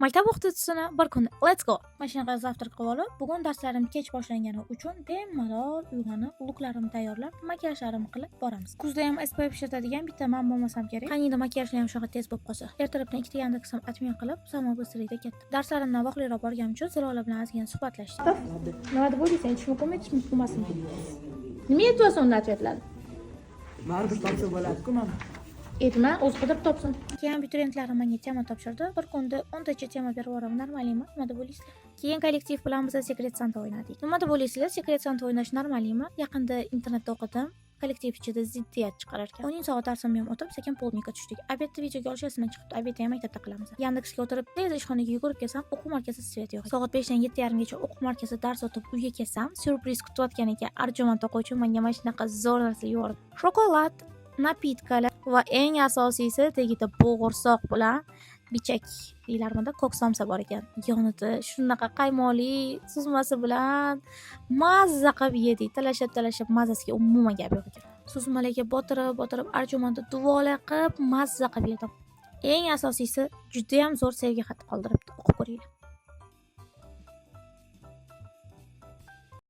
Maktab o'qituvchisini bir kuni. Let's go! Mana shunaqa завтрак qilib olib, bugun darslarim kech boshlangani uchun bemalol uyg'onib, luklarimni tayyorlab, makiyajlarimni qilib boramiz. Kuzda ham SPF ishlatadigan bitta man bo'lmasam kerak. Qaniydi makiyajlar ham shunaqa tez bo'lib qolsa. Ertalabdan ikkita Yandexim отмен qilib, самый быстрый da ketdim. Darslarimdan vaqtliroq borganim uchun Zilola bilan ozgina suhbatlashdim. Nima deb o'ylaysan? Aytish mumkinmi, aytish mumkin emasmi? Nima aytyapsan unda ответ larni? Baribir topsa bo'ladi-ku mana. Aytma, o'zi qidirib topsin. Keyin abituriyentlarim menga tema topshirdi. Bir kunda 10 tacha tema berib yuboraman, normalmi? Nima deb o'ylaysizlar? Keyin kollektiv bilan biz Secret Santa o'ynadik. Nima deb o'ylaysizlar? Secret Santa o'ynash normalmi? Yaqinda internetda o'qidim. Kollektiv ichida ziddiyat chiqarar ekan. 10 soat darsimni ham o'tib, sekin полдник ka tushdik. Обед ni videoga olish esimdan chiqibdi. Обед ni ham maktabda qilamiz. Yandexga o'tirib, tez ishxonaga yugurib kelsam, o'quv markazi свет yo'q. Soat 5 dan 7:30 gacha o'quv markazida dars o'tib uyga kelsam, syurpriz kutayotgan ekan. Arjumand o'quvchi menga mana shunaqa zo'r narsa yubordi. Shokolad, напитка lar va eng asosiysi tagida bo'g'irsoq bilan bichak deyilarmidi, ko'k somsa bor ekan. Yonida shunaqa qaymoqli suzmasi bilan mazza qilib yedik. Talashib talashib, mazasiga umuman gap yo'q ekan. Suzmalarga botirib botirib, Arjumandni duvola qilib, mazza qilib yedim. Eng asosiysi, judayam zo'r sevgi xati qoldiribdi. O'qib ko'ringlar.